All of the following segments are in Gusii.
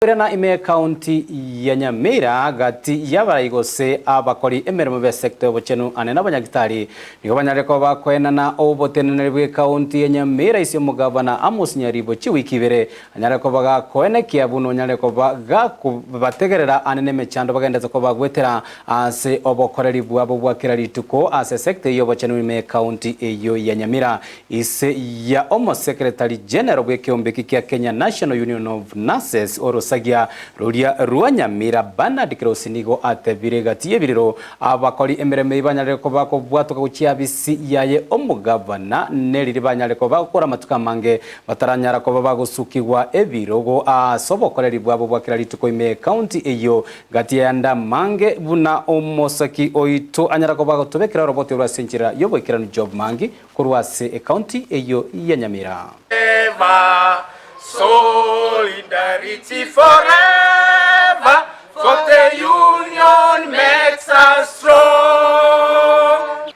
Koirana ime y'Ekaunti ya Nyamira gati y'abarai gose abakori emeremo b'esecta y'obochenu ane n'abanyagitari nigo banyarire koba bakoenana oboteneneri bw'Ekaunti ya Nyamira ase omogavana Amos Nyaribo chiwiki ibere anyare koba gakoenekia buna onyare koba gakobategerera ane nemechando bagenderete koba goetera ase obokoreri bwabo bwa kera rituko ase esecta eyio y'obochenu ime y'Ekaunti eyio ya Nyamira. Ise ya Omosekeretari General bw'ekeombe eki kia Kenya National Union of Nurses orosagia roria rwa Nyamira Bernard Kirosi nigo atebire gati y'ebirero abakori emeremo eyio banyarire koba kobwatoka gochia abisi yaye omogavana neriri banyare koba bagokora amatuko amange bataranyara koba bagosukigwa ebirogo ase obokoreri bwabo bwa kera rituko ime y'ecounty eyio Gati y'ayande amange, buna omosaki oito anyara koba agotobekera oroboti orwo ase enchera y'oboikeranu Job Mangi korwa ase ecounty eyio ya Nyamira. Ever, solidarity forever, for the union makes us strong.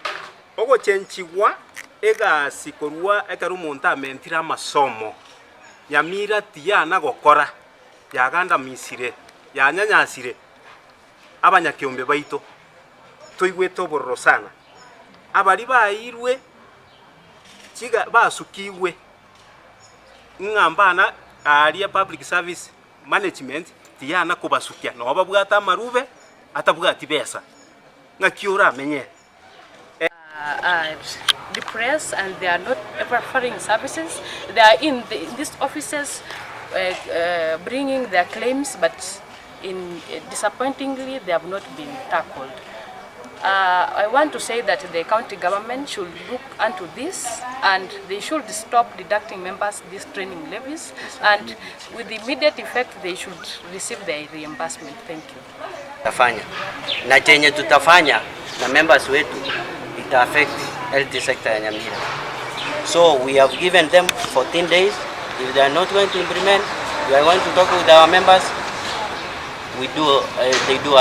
Ogochenchigwa egasi korwa ekero omonto amentire amasomo, Nyamira tiyana gokora. Yagandamisire, yanyanyasire abanyakeombe baito, toigwete obororo sana. Abaria baeirwe chiga basukigwe ng'a mbana aaria public service management tiyana kobasukia nabo babwate amarube atabwati besa, ng'aki oramenye? are depressed and they are not offering services. They are in, the, in these offices bringing their claims, but in, disappointingly, they have not been tackled. I want to say that the county government should look unto this and they should stop deducting members these training levies and with immediate effect they should receive their reimbursement. Thank you. Tutafanya na chenye tutafanya na members wetu ita affect health sector ya Nyamira. So we have given them 14 days. If they are not going to implement, we are going to talk with our members. We do, they do.